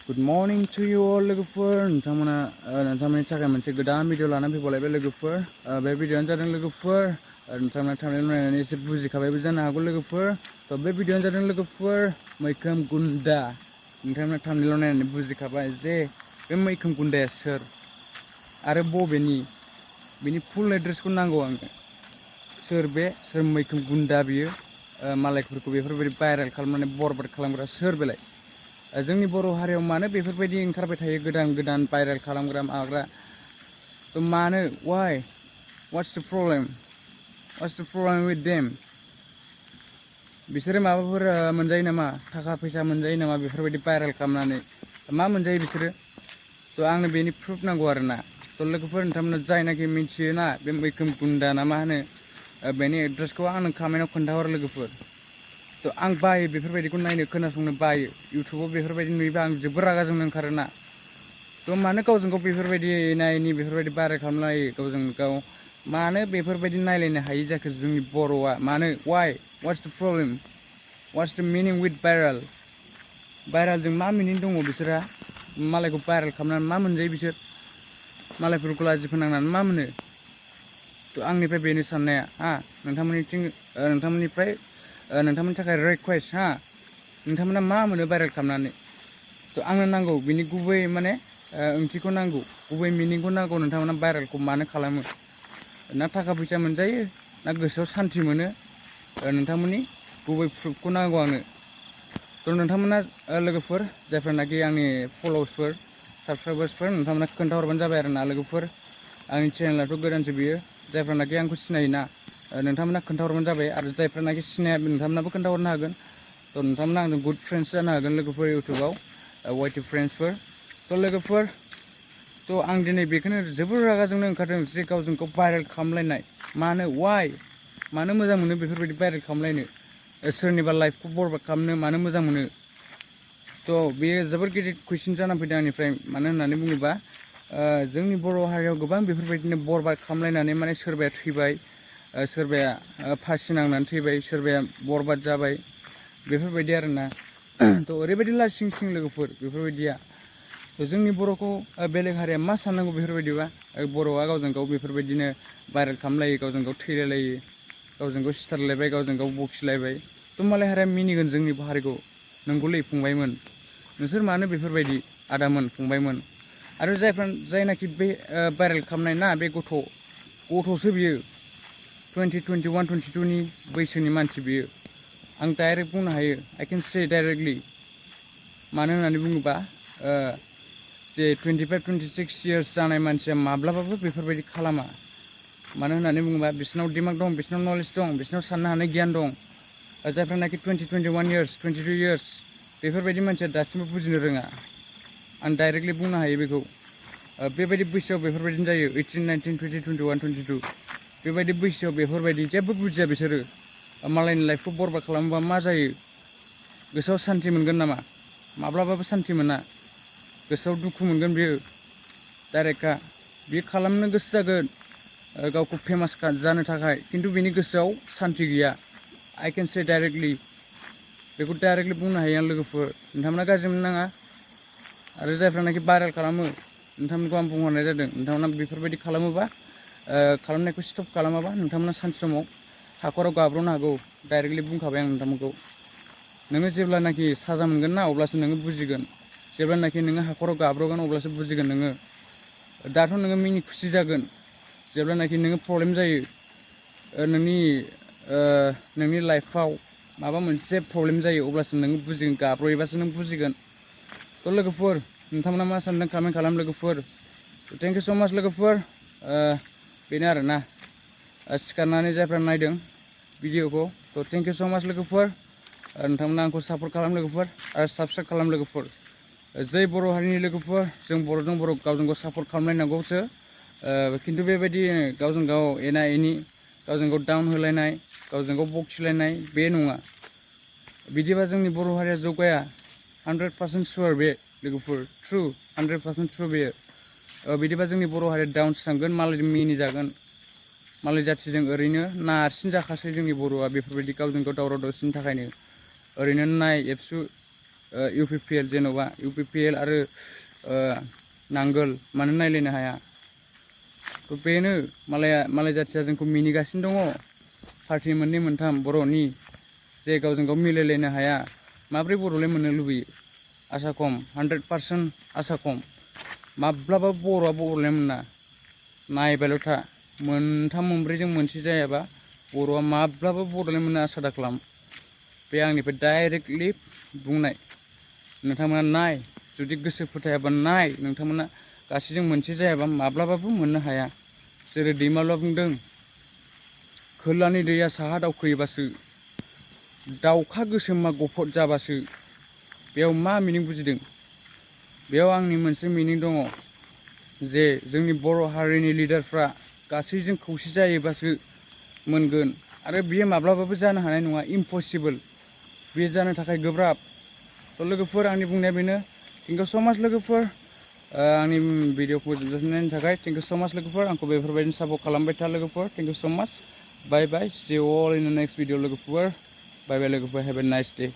Good morning to you all लोगोफोर नोंथांमोननि थाखाय मोनसे गोदान भिडिअ लानानै फैबावलायबाय लोगोफोर बे भिडिअआनो जादों लोगोफोर नोंथांमोना थांनानै नायनानै एसे बुजिखाबायबो जानो हागौ लोगोफोर बे भिडिअआनो जादों लोगोफोर मैखोम गुन्दा नोंथांमोना थांनानै नायनानै बुजिखाबाय जे बे मैखोम गुन्दाया सोर आरो बबेनि बिनि फुल एड्रेसखौ नांगौ आंनो सोर मैखोम गुन्दा बियो मालायफोरखौ बेफोरबायदि भाइरेल खालामनानै बरबाद खालामग्रा सोर बेलाय जोंनि बर' हारियाव मानो बेफोरबायदि ओंखारबाय थायो गोदान गोदान भाइरेल खालामग्रा माग्रा मानो why what's the problem with them बिसोरो माबाफोर मोनजायो नामा थाखा फैसा मोनजायो नामा बेफोरबायदि भाइरेल खालामनानै मा मोनजायो बिसोरो आंनो बेनि प्रुफ नांगौ आरोना लोगोफोर नोंथांमोना जायनाखि मिथियोना बे मैखोम गुन्दा ना मा होनो बेनि एड्रेसखौ आंनो कमेन्टआव खोन्थाहर लोगोफोर आं बायो बेफोरबायदिखौ नायनो खोनासंनो बायो इउटुबाव बेफोरबायदि नुयोबा आं जोबोर रागा जोंनो ओंखारोना मानो गावजों गाव बेफोरबायदि नायनि बेफोरबायदि भाइरेल खालामलायो गावजों गाव मानो बेफोरबायदि नायलायनो हायि जाखो जोंनि बर'आ मानो why what's the meaning with भाइरेलजों मा मिनिं दङ बिसोरहा मालायखौ भाइरेल खालामनानै मा मोनजायो बिसोर मालायफोरखौ लाजि फोनांनानै मा मोनो आंनिफ्राय बेनो साननाया नोंथांमोननि थाखाय रिक्वेस्ट नोंथांमोना मा मोनो भाइरेल खालामनानै आंनो नांगौ बिनि गुबै माने ओंथिखौ नांगौ गुबै मिनिंखौ नांगौ नोंथांमोना भाइरेलखौ मानो खालामो ना थाखा फैसा मोनजायो ना गोसोआव सान्थि मोनो नोंथांमोननि गुबै प्रुफखौ नांगौ आंनो नोंथांमोना लोगोफोर जायफोरनाखि आंनि फलोवार्सफोर साबसक्राइबार्सफोर नोंथांमोना खोन्थाहरबानो जाबाय आरोना लोगोफोर आंनि चेनेलाथ' गोदानसो बियो जायफोरनाखि आंखौ सिनायोना नोंथांमोना खोन्थाहरबानो जाबाय आरो जायफोरनाखि सिनाया नोंथांमोनाबो खोन्थाहरनो हागोन नोंथांमोना आंजों गुड फ्रेन्ड्स जानो हागोन लोगोफोर इउटुबाव वाइटि फ्रेन्ड्सफोर लोगोफोर आं दिनै बेखौनो जोबोर रागा जोंनो ओंखारदों जे गावजों गाव भाइरेल खालामलायनाय मानो why मानो मोजां मोनो बेफोरबायदि भाइरेल खालामलायनो सोरनिबा लाइफखौ बरबाद खालामनो मानो मोजां मोनो बेयो जोबोर गिदिर कुइसन जानानै फैदों आंनिफ्राय मानो होननानै बुङोबा जोंनि बर' हारियाव गोबां बेफोरबायदिनो बरबाद खालामलायनानै माने सोरबाया थैबाय सोरबाया फासि नांनानै थैबाय सोरबाया बरबाद जाबाय बेफोरबायदि आरोना ओरैबायदि लासिं सिं लोगोफोर बेफोरबायदिया जोंनि बर'खौ बेलेग हारिया मा साननांगौ बेफोरबायदिबा बर'आ गावजों गाव बेफोरबायदिनो भाइरेल खालामलायो गावजों गाव थैलायलायो गावजों गाव सिथारलायबाय गावजों गाव बखिलायबाय मालाय हारिया मिनिगोन जोंनि हारिखौ नंगौलै फंबायमोन नोंसोर मानो बेफोरबायदि आदामोन फंबायमोन आरो जायनाखि बे भाइरेल खालामनाय ना बे गथ'सो बियो 21-22 नि बैसोनि मानसि बियो आं डाइरेक्ट बुंनो हायो I can say directly मानो होननानै बुङोबा जे 25-26 years जानाय मानसिया माब्लाबाबो बेफोरबायदि खालामा मानो होननानै बुङोबा बिसोरनाव दिमाग दं बिसोरनाव नलेज दं बिसोरनाव साननो हानाय गियान दं जायफ्रानाखि 20-21 years 22 years बेफोरबायदि मानसिया दासिमबो बुजिनो रोङा आं डाइरेक्टलि बुंनो हायो बेखौ बेबायदि बैसोआव बेफोरबायदिनो जायो 18, 19, 20, 21, 22 बेबायदि बैसोआव बेफोरबायदि जेबो बुजिया बिसोरो मालायनि लाइफखौ बरबाद खालामोबा मा जायो गोसोआव सान्थि मोनगोन नामा माब्लाबाबो सान्थि मोना गोसोआव दुखु मोनगोन बियो डाइरेक्टखा बियो खालामनो गोसो जागोन गावखौ फेमास जानो थाखाय खिन्थु बिनि गोसोआव सान्थि गैया I can say directly बेखौ डाइरेक्टलि बुंनो हायो आं लोगोफोर नोंथांमोना गाज्रि मोननाङा आरो जायफ्रानाखि भाइरेल खालामो नोंथांमोनखौ आं बुंहरनाय जादों नोंथांमोना बेफोरबायदि खालामोबा खालामनायखौ स्टप खालामाबा नोंथांमोना सानसे समाव हाखराव गाब्र'नो हागौ डाइरेक्टलि बुंखाबाय आं नोंथांमोनखौ नोङो जेब्लानाखि साजा मोनगोन ना अब्लासो नोङो बुजिगोन जेब्लानाखि नोङो हाखराव गाब्र'गोन अब्लासो बुजिगोन नोङो दाथ' नोङो मिनि खुसि जागोन जेब्लानाखि नोङो प्रब्लेम जायो नोंनि लाइफआव माबा मोनसे प्रब्लेम जायो अब्लासो नोङो बुजिगोन गाब्र'योबासो नों बुजिगोन लोगोफोर नोंथांमोना मा सानदों कमेन्ट खालाम लोगोफोर थेंक इउ स' माच लोगोफोर बेनो आरोना सिखारनानै जायफ्रा नायदों भिडिअखौ थेंक इउ स' माच लोगोफोर नोंथांमोना आंखौ सापर्ट खालाम लोगोफोर आरो साबस्क्राइब खालाम लोगोफोर जै बर' हारिनि लोगोफोर जों बर'जों बर' गावजों गाव सापर्ट खालामलायनांगौसो खिन्थु बेबायदि गावजों गाव एना एनि गावजों गाव डाउन होलायनाय गावजों गाव बखिलायनाय बे नङा बिदिबा जोंनि बर' हारिया जौगाया 100% sure बे लोगोफोर ट्रु 100% ट्रु बेयो बिदिबा जोंनि बर' हारिया डाउनसो थांगोन मालायजों मिनिजागोन मालाय जाथिजों ओरैनो नारसिन जाखासै जोंनि बर'आ बेफोरबायदि गावजों गाव दावराव दावसिनि थाखायनो ओरैनो नाय एबसु UPPL जेन'बा UPPL आरो नांगोल मानो नायलायनो हाया तो बेनो मालाय जाथिया जोंखौ मिनिगासिनो दङ पार्टि मोननै मोनथाम बर'नि जे गावजों गाव मिलायलायनो हाया माब्रै बर'लाय मोननो लुबैयो आसा खम 100% आसा खम माब्लाबा बर'आ बर'लाय मोना नायबायल' था मोनथाम मोनब्रैजों मोनसे जायाबा बर'आ माब्लाबा बर'लाय मोननो आसा दा खालाम बे आंनिफ्राय डाइरेक्टलि बुंनाय नोंथांमोना नाय जुदि गोसो फोथायाबा नाय नोंथांमोना गासैजों मोनसे जायाबा माब्लाबाबो मोननो हाया जेरै दैमालुआ बुंदों खोलानि दैया साहा दावखोयोबासो दाउखा गोसोमा गफद जाबासो बेयाव मा मिनिं बुजिदों बेयाव आंनि मोनसे मिनिं दङ जे जोंनि बर' हारिनि लिडारफ्रा गासैजों खौसे जायोबासो मोनगोन आरो बियो माब्लाबाबो जानो हानाय नङा इम्पसिबल बे जानो थाखाय गोब्राब थ' लोगोफोर आंनि बुंनाया बेनो थेंक इउ स' माच लोगोफोर आंनि भिडिअखौ जोबजासिनायनि थाखाय थेंक इउ स' माच लोगोफोर आंखौ बेफोरबायदिनो सापर्ट खालामबाय था लोगोफोर थेंक इउ स' माच बाय बाय सि U all in the next video लोगोफोर बाय बाय लोगोफोर हेभ ए नाइस डे